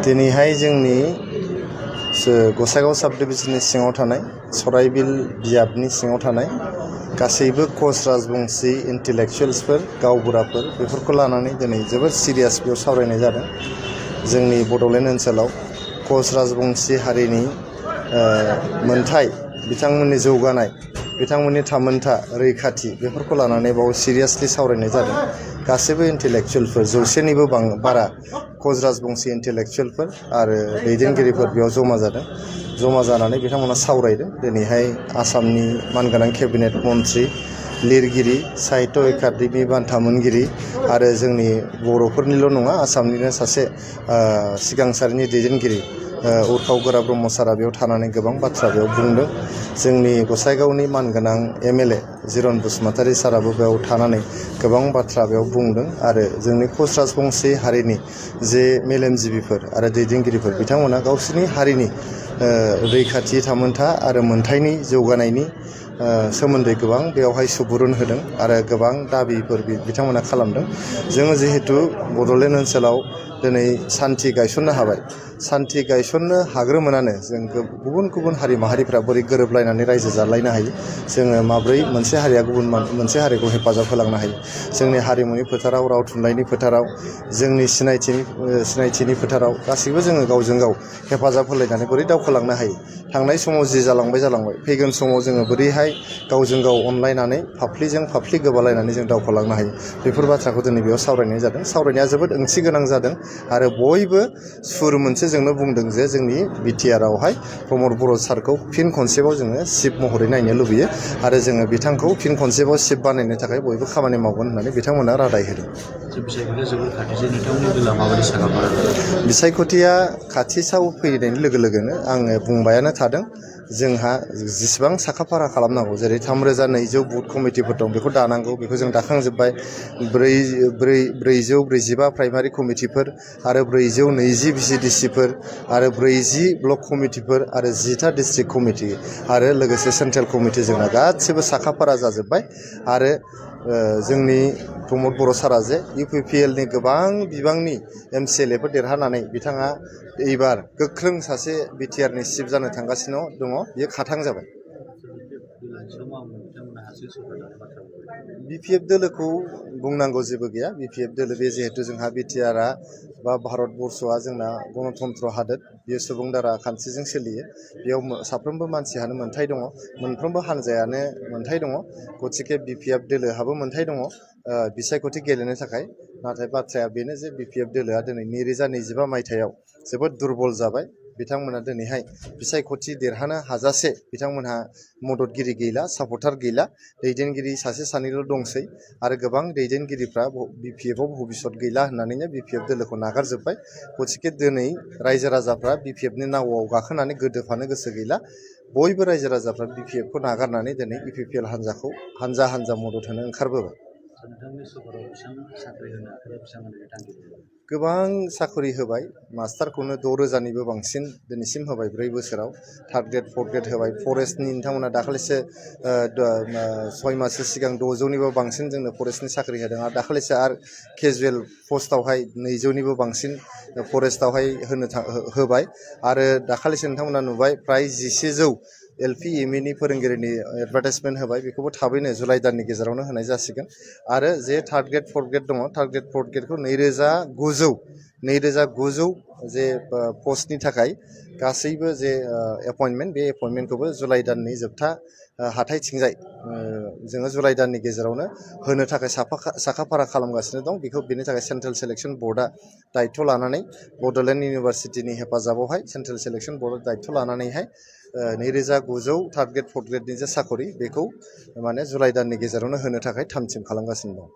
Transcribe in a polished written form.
दिनैहाय जोंनि गसाइगाव साब डिभिजननि सिङाव थानाय सराइबिल बियाबनि सिङाव थानाय गासैबो कच राजबंशी इन्टेलेक्चुवेल्सफोर गावबुराफोर बेफोरखौ लानानै दिनै जोबोद सिरियास बेयाव सावरायनाय जादों। जोंनि बड'लेण्ड ओनसोलाव कच राजबंशी हारिनि मोनथाय बिथांमोननि जौगानाय बिथांमोननि थामोनथा रैखाथि बेफोरखौ लानानै बाव सिरियासलि सावरायनाय जादों। गासैबो इन्टेलेक्चुवेलफोर 100निबो बारा कच राजबंशी इन्टेलेक्चुवेलफोर आरो दैदेनगिरिफोर बेयाव जमा जादों। जमा जानानै बिथांमोना सावरायदों। दिनैहाय आसामनि मानगोनां केबिनेट मन्थ्रि लिरगिरि साहित्य एकाडेमि बान्था मोनगिरि आरो जोंनि बर'फोरनिल' नङा आसामनिनो सासे सिगां सारिनि दैदेनगिरि उर्खाव गोरा ब्रह्म सारा बेयाव थानानै गोबां बाथ्रा बेयाव बुंदों। जोंनि गसाइगावनि मानगोनां एमएलए जिरन बसुमतारी साराबो बेयाव थानानै गोबां बाथ्रा बेयाव बुंदों आरो जोंनि कच राजबंशी हारिनि जे मेलेमजिबिफोर आरो दैदेनगिरिफोर बिथांमोना गावसोरनि हारिनि रैखाथि थामोनथा आरो मोनथायनि जौगानायनि सोमोन्दै गोबां बेवहाय सुबुरुन होदों आरो गोबां दाबिफोर बिथांमोना खालामदों। जोङो जिहेतु बड'लेण्ड ओनसोलाव दिनै सान्थि गायसननो हाबाय। सान्थि गायसननो हाग्रोमोनानो जों गुबुन गुबुन हारि माहारिफ्रा बोरै गोरोबलायनानै रायजो जालायनो हायो, जोङो माब्रै मोनसे हारिया गुबुन मोनसे हारिखौ हेफाजाब होलांनो हायो। जोंनि हारिमुनि फोथाराव राव थुनलाइनि फोथाराव जोंनि सिनायथिनि फोथाराव गासैबो जोङो गावजों गाव हेफाजाब होलायनानै बोरै दावखोलांनो हायो। थांनाय समाव जि जालांबाय फैगोन समाव जोङो बोरैहाय गावजों गाव अनलायनानै फाफ्लिजों फाफ्लि गोबालायनानै जों दावखोलांनो हायो। बेफोर बाथ्राखौ दिनै बेयाव सावरायनाय जादों। सावरायनाया जोबोद ओंथि गोनां जादों आरो बयबो सुर मोनसेजोंनो बुंदों जे जोंनि बिटिआरआवहाय प्रमद बर' सारखौ फिन खनसेबाव जोङो चिफ महरै नायनो लुबैयो आरो जोङो बिथांखौ फिन खनसेबाव चिफ बानायनो थाखाय बयबो खामानि मावगोन होननानै बिथांमोना रादाय होदों। बिसायख'थिया खाथियाव फैनायनि लोगो लोगोनो आङो बुंबायानो थादों। जोंहा जेसेबां साखाफारा खालामनांगौ जेरै 3200 बुथ कमिटिफोर दं बेखौ दानांगौ, बेखौ जों दाखांजोब्बाय। 445 प्राइमारि कमिटिफोर आरो 420 भिसिडिसिफोर आरो 40 ब्लक कमिटिफोर आरो 10टा डिस्ट्रिक्ट कमिटि आरो लोगोसे सेन्ट्रेल कमिटि जोंना गासिबो साखाफारा जाजोब्बाय। आरो जोंनि प्रमद बर' सारा जे इउपिपिएलनि गोबां बिबांनि एमसिएलएफोर देरहानानै बिथाङा एबार गोख्रों सासे बिटिआरनि चिफ जानो थांगासिनो दङ, बियो खाथां जाबाय। बिपिएफ दोलोखौ बुंनांगौ जेबो गैया। बिपिएफ दोलो बे जिहेतु जोंहा बिटिआरआ बा भारतबर्षआ जोंना गणतन्त्र हादोर, बेयो सुबुं दारा खान्थिजों सोलियो। बेयाव साफ्रोमबो मानसियानो मोनथाय दङ, मोनफ्रोमबो हान्जायानो मोनथाय दङ। गतिके बिपिएफ दोलोहाबो मोनथाय दङ बिसायख'थि गेलेनो थाखाय। नाथाय बाथ्राया बेनो जे बिपिएफ दोलोआ दिनै 2025 मायथाइयाव जोबोद दुरबल जाबाय। बिथांमोना दिनैहाय बिसायख'थि देरहानो हाजासे बिथांमोनहा मददगिरि गैला, सापर्टार गैला, दैदेनगिरि सासे सानैल' दंसै आरो गोबां दैदेनगिरिफ्रा बिपिएफआव भबिसत गैला होननानैनो बिपिएफ दोलोखौ नागारजोब्बाय। गतिके दिनै रायजो राजाफ्रा बिपिएफनि नावआव गाखोनानै गोदोफानो गोसो गैला। बयबो रायजो राजाफ्रा बिपिएफखौ नागारनानै दिनै इउपिपिएल हान्जाखौ हान्जा मदद होनो ओंखारबोबाय। गोबां साख्रि होबाय। मास्टारखौनो 6000निबो बांसिन दिनैसिम होबाय 4 बोसोराव। 3rd ग्रेड 4th ग्रेड होबाय। फरेस्टनि नोंथांमोना दाखालिसो 6 माससो सिगां 600निबो बांसिन जोंनो फरेस्टनि साख्रि होदों आरो दाखालिसो आरो केजुवेल पस्टआवहाय 200निबो बांसिन फरेस्टआवहाय होबाय। आरो दाखालिसो नोंथांमोना नुबाय फ्राय 1100 एलपि एमइनि फोरोंगिरिनि एडभार्टाइजमेन्ट होबाय। बेखौबो थाबैनो जुलाइ दाननि गेजेरावनो होनाय जासिगोन। आरो जे 3rd ग्रेड 4th ग्रेड दङ, 3rd ग्रेड 4th ग्रेडखौ 2900 जे पस्टनि थाखाय गासैबो जे एपइन्टमेन्ट, बे एपइन्टमेन्टखौबो जुलाइ दाननि जोबथा हाथाइथिंजाय जोङो जुलाइ दाननि गेजेरावनो होनो थाखाय साखाफारा खालामगासिनो दं। बेनि थाखाय सेन्ट्रेल सिलेक्सन बर्डआ दायथ' लानानै बड'लेण्ड इउनिभारसिटिनि हेफाजाबावहाय सेन्ट्रेल सिलेक्सन बर्डआ दायथ' लानानैहाय 2900 3rd ग्रेड 4th ग्रेडनि जे साख'रि बेखौ माने जुलाइ दाननि गेजेरावनो होनो थाखाय थाम थिम खालामगासिनो दं।